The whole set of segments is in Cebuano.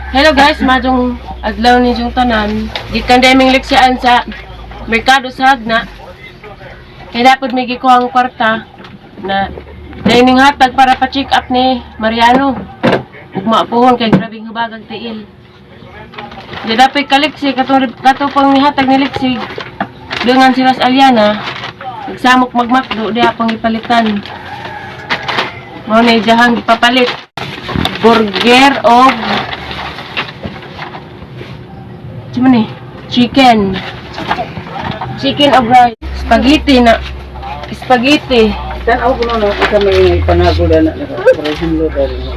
Hello guys, majong adlaw ni yung tanan. Gikan daming leksyan sa merkado sa Hagna. Kaya dapat may gikuha ang kwarta na dining hatag para pa-check up ni Mariano. Ug maapuhon kay grabing hubagag tiil. Di dapat kaliksi katong kato pang nihatag ni Lexi. Dungan sila sa Aliana. Nagsamok magmakdo diha pang ipalitan. Mao na ijahang gipapalit. Burger og Ano ni? Chicken. Chicken og rice. Spaghetti na. Spaghetti. Tan-aw ko na sa may panagula na para hinlo dali.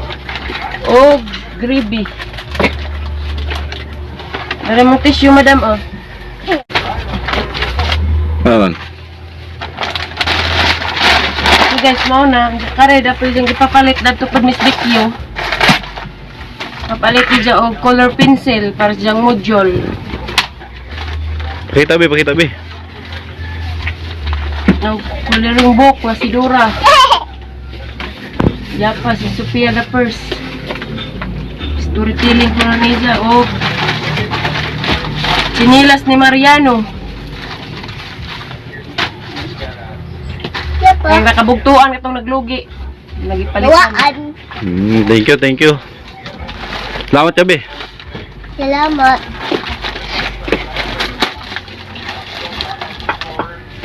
Og gravy. Dari mong tissue, madam, oh. Ano man? So guys, mao na. Kare, dapat yung ipapalit dadto pud Miss Bikyo. Papalit niya og color pencil para siyang module. Pakita be, pakita be. No, coloring book na si Dora. Yapa, si Sophia the First. Storytelling ko na niya. Og chinilas ni Mariano. Ang nakabugtuan katong naglugi. Nagipalitan. Thank you, thank you. Salamat ka be. Salamat.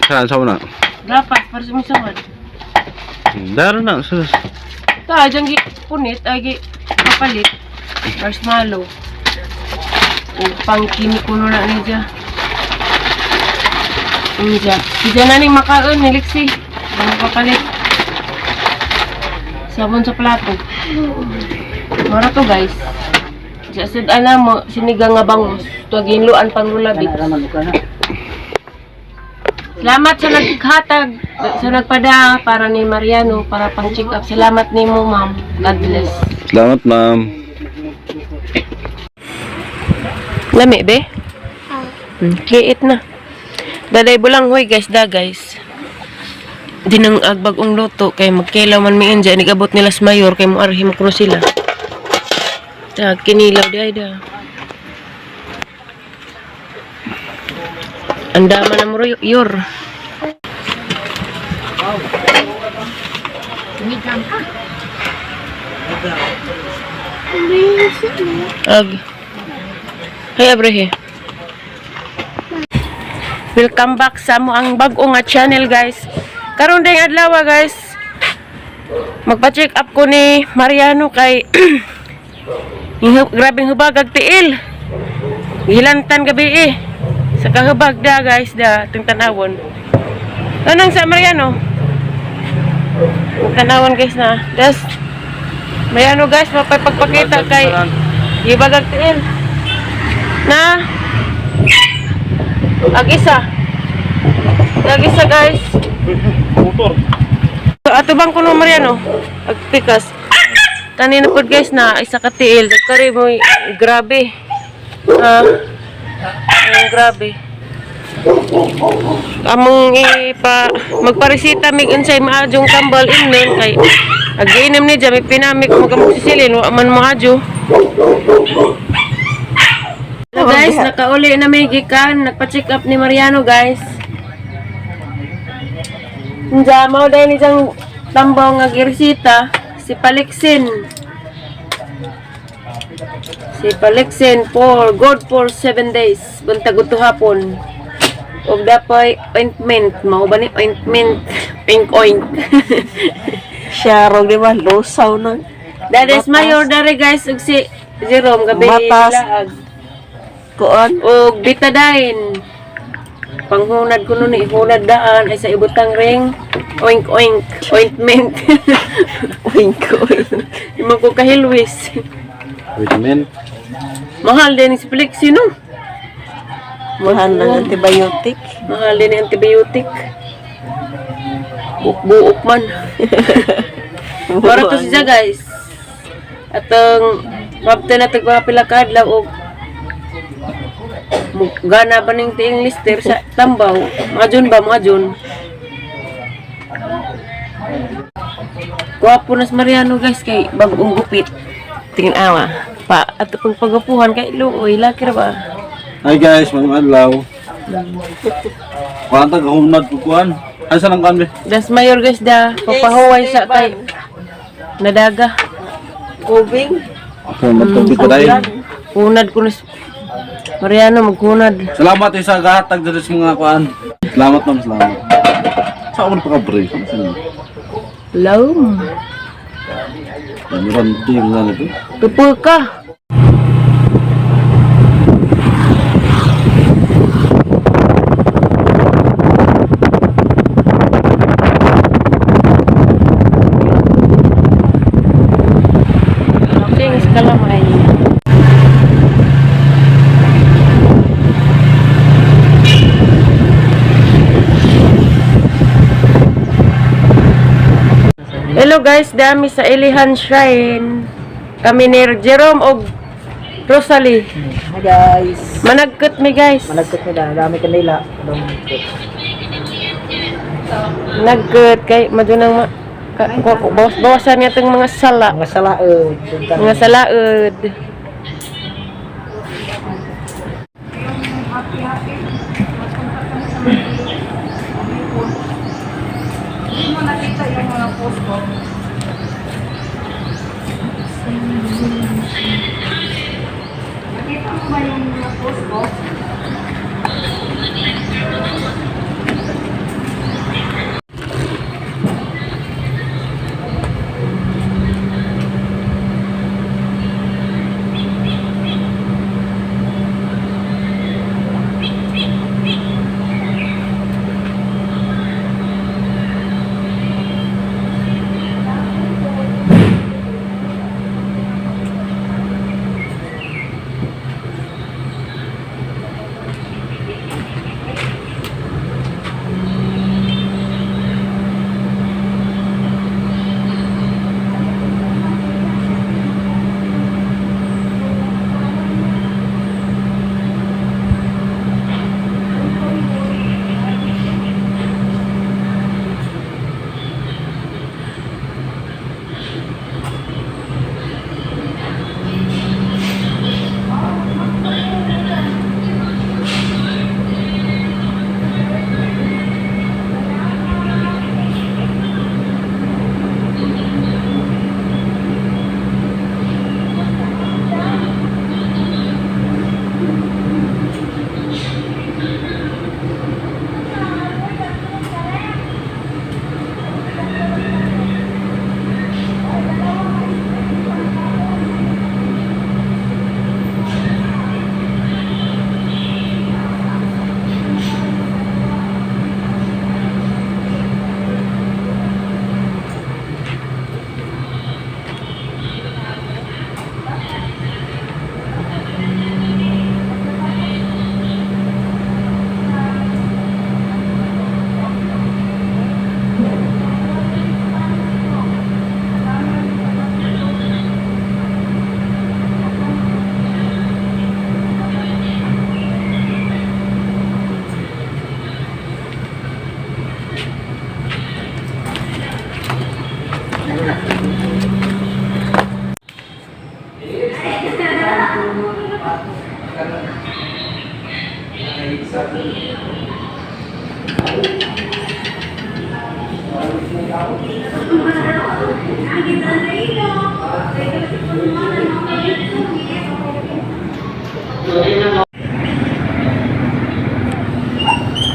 Saan sa na? Gapas para sa misawad. Daro na. Sus. Ta, dyan gi punit, ay gi kapalit. Marshmallow. O pang kinikuno na niya. Niya. Diyan na ning makaon ni Lexi. Ang kapalit. Sabon sa plato. Mara to, guys. Diya sad ana mo sinigang nga bangus. Tuwag hinluan pang lulabit. Kana raman ka na. Salamat sa naghatag, sa nagpada para ni Mariano, para pang check up. Salamat nimo, ma'am. God bless. Salamat, ma'am. Lami, be? Liit na. Daday bulang hoy guys, da guys. Di nang agbag-ong luto kay magkilaw man mi inja nigabot nila sa mayor kay mo arhi mo kuno sila. Ta kinilaw di ay da. Andama na mo yor. Ag. Hey, Abrehe. Welcome back sa mo ang bag-o nga channel, guys. Karon ding adlaw, guys. Magpa-check up ko ni Mariano kay grabeng hubag ag tiil. Gihilantan gabi eh. Sa kahubag da guys da ting tanawon. Anong sa Mariano? Tanawon guys na. Das Mariano guys, mapapagpakita kay hibag ag tiil. Na Ag isa. Ag isa, guys. Motor. Ato bang kuno Mariano? Ag pikas. Kanina pod guys na isa ka tiil. Kare mo grabe. Ah. Ang grabe. Among ipa magparesita mig unsay maadjong tambal imnon kay agiinom ni may pinamik mo sisilin wa man maadyo. So guys, nakauli na may gikan, nagpa-check up ni Mariano, guys. Nja, mao dahil ni siyang tambaw nga giresita, si Palixin. Si Palixin for good for 7 days, buntag udto hapon. Og dapoy ointment, mao ba ni ointment? Pink oink. Siya rong di ba lusaw na. Dades mayor dare guys ug si Jerome gabi Matas. laag. Kuan. Og betadine. Panghunad kuno ni hunad daan ay sa ibutang ring oink oink ointment. Oink oink. Imo ko kahilwis. Wait a minute. Mahal din si Flexi no. Mahal ng antibiotic. Mahal din ang antibiotic. Buok-buok man. Para to siya guys. Atong mabta na tag mga pila ka adlaw og gana ba ning tiing lister sa tambaw. Mga Jun ba, mga Jun. Gwapo na si Mariano guys kay bagong gupit. Tingin awa. Pa, ato pang pagapuhan kay luoy, laki ra ba? Hi guys, mga adlaw. Kuan ta gahumnad ko kuan. Ay sa lang kuan be? Das mayor guys da, papahuway sa kay nadaga. Kubing. Humnad tubig ko dai. Kunad ko Mariano magkunad. Salamat eh, sa gahatag diri sa mga kuan. Salamat ma'am, salamat. Sa ako pa ka pre. Lom. Meron team na nito. Tupo ka. Things kalamay. Hello guys, dami sa Ilihan Shrine. Kami ni Jerome og Rosalie. Hi guys. Managkot mi guys. Malagkot nila, dami kanila. Malagkot. Nagkot kay madunang ma ka, bawas bawasan nga itong mga sala. Mga salaod. Mga salaod.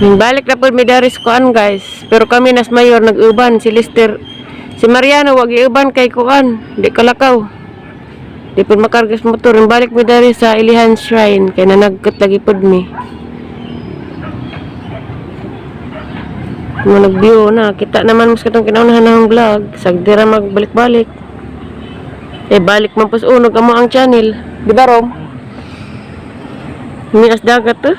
Balik na po mi dari sa kuan guys. Pero kami nas mayor nag-uban si Lister. Si Mariano wag iuban kay kuan, di kalakaw. Di po makargas motor. Balik mi dari sa Ilihan Shrine kay nanagkot lagi pod mi. Mo nag-view na kita naman mas katong kinaunahan ng vlog. Sagdira magbalik-balik. Eh balik man pos unog amo ang channel. Di ba Rom? Mias dagat eh.